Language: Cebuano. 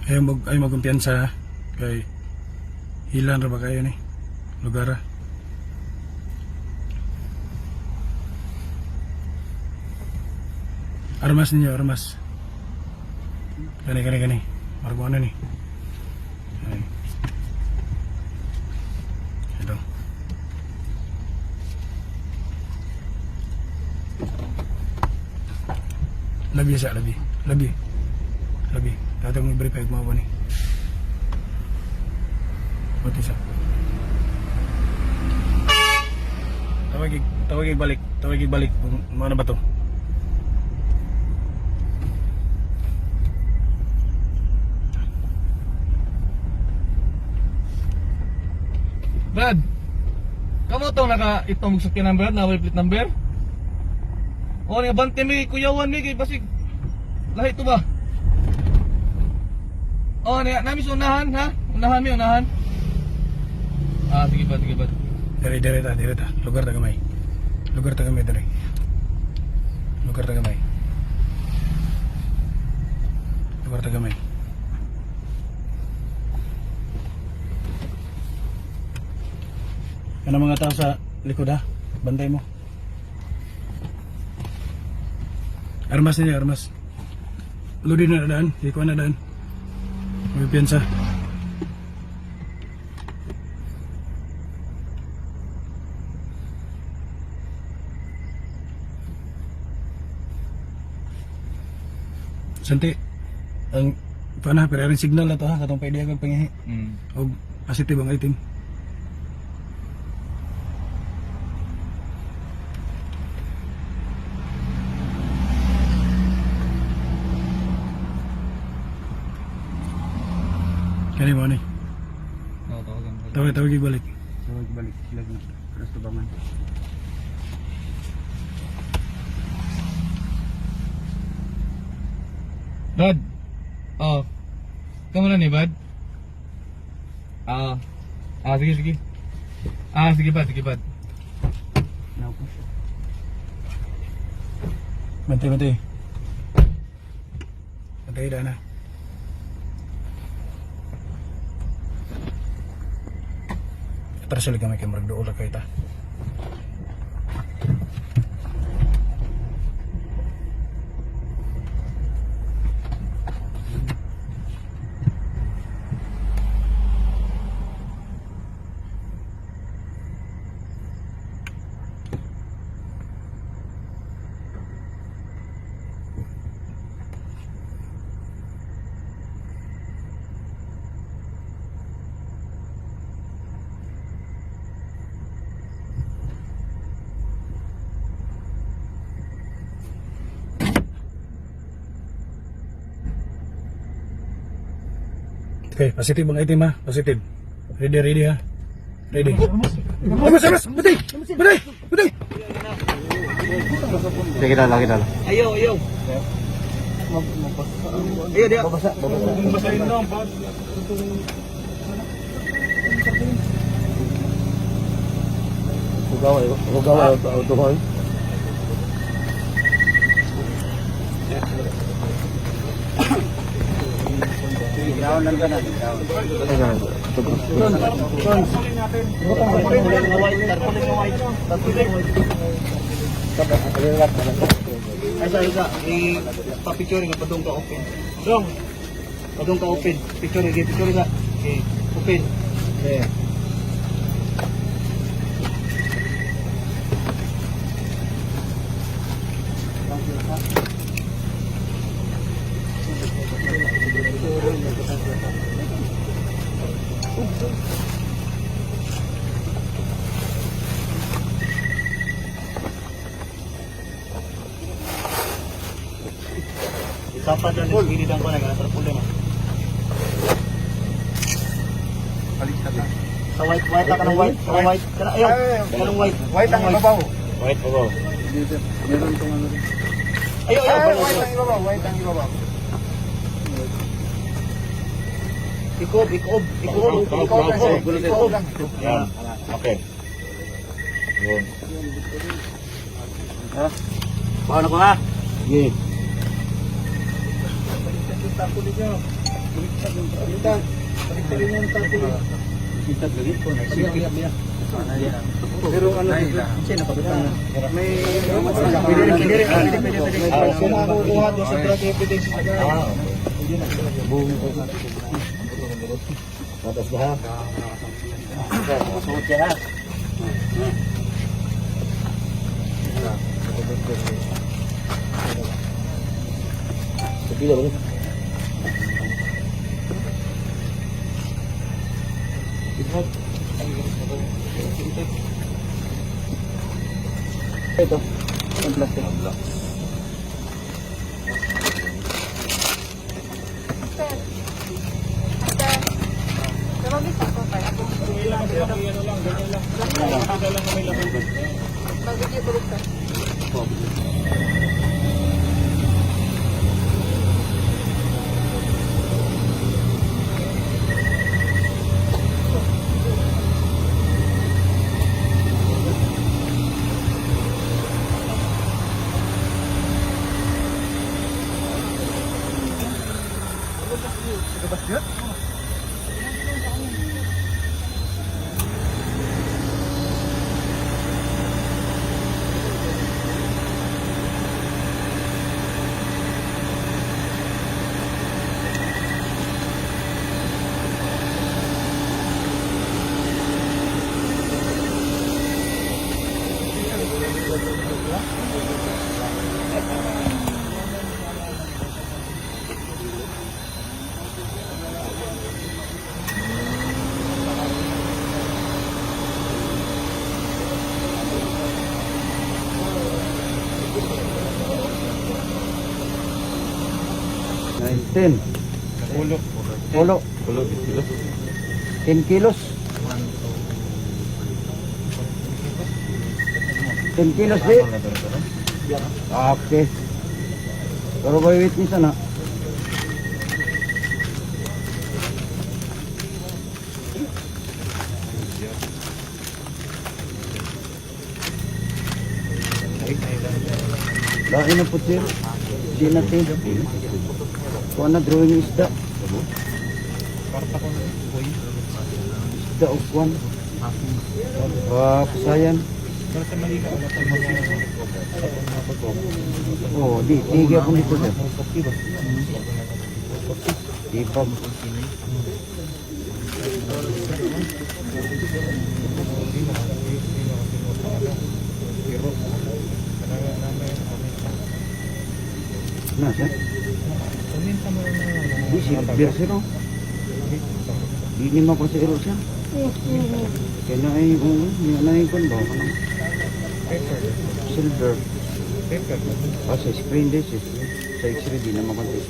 Ayaw magkumpiyansa ha. Kay hilan ra ba kayo ni lugar ha. Armas ninyo, armas. Gani, gani, gani. Margo ano ni. Ay. Ito. Labi sa labi. Labi. Labi. Dati akong i-brief ay gumawa ni. Buti sa. Tawag tawag balik, tawag balik. Ano ba to? Brad, kamo tong naka itong sakyan number na plate number? O ni abante mi kuyawan mi kay basig lahi to ba? O ni nami sa unahan ha? Unahan mi unahan. Ah, sige ba, sige ba. Dire, dire ta, dire ta. Lugar ta gamay. Lugar ta gamay dire. Lugar ta gamay. Lugar ta gamay. Ano mga tao sa likod ha? Bantay mo. Armas niya, armas. Ludi na daan, ikaw na daan. May piyansa. Santi, ang paano pero ang signal na to ha, katong pwede akong pangihi. Og positive ang item. Kani mo ni. Oo, tawagan. Tawag tawag ibalik. Tawag balik sila na. Terus tubangan. Brad. Oh. Kamo na ni Brad? Ah. Ah, sige sige. Ah, sige ba, sige ba. Now push. Bantay bantay. Bantay dana. Tara sila gamay kay murag duol ra kay ta. Okay, positive ang item ha. Positive. Ready, ready ha. Ready. Amas, amas! Bantay! Bantay! Bantay! Sige na, lagi na. Ayaw, ayaw. Ayaw, diya. Babasa, babasa. Basahin lang, Brad. Hugaw, hugaw, auto hoy. Down lang ka na. Down. Ay, sa isa, i-picture nga padung ka open. Dong. Padung ka open. Picture gi picture sa. Okay, open. Okay. Isapat lang yung gilid ang kuan nga tarpaulin. Sa white, white ka ng white, sa white. Kana ayaw. Kanang white. White ang ibabaw. White ibabaw. Meron tong ano. Ayaw, ayaw. White ang ibabaw, white ang ibabaw. Ikob, ikob, ikob, Ikaw lang, sir. Ikaw lang. Yan. Okay. Yun. Ha? Paano ko ha? Sige. Balik sa Pero ano, may kung makukuha doon sa drug evidence. Ah, Tapos ba ha? Masuot yan ha? Sa pila ba? Ito. Ang plastic. Sir. Sir. Mag-video ko sir. 9, 10. Ulo. Ulo. Ulo, kilo. 10 kilos. 10 kilos di. Okay. Pero by witness ana. Lain na po sir. Sinati. Kuha na drawing isda. Isda o kuwan. Ah, kasayan. Oh, di, di gyapon dito sir. Di pa. Na, sir? Di, silver sir, oh. Di ni mo ko sa iro, sir. Kaya na ay, oo, na ay kon ba? Kanang silver. Ah, sa screen this eh. Sa x-ray di naman konti.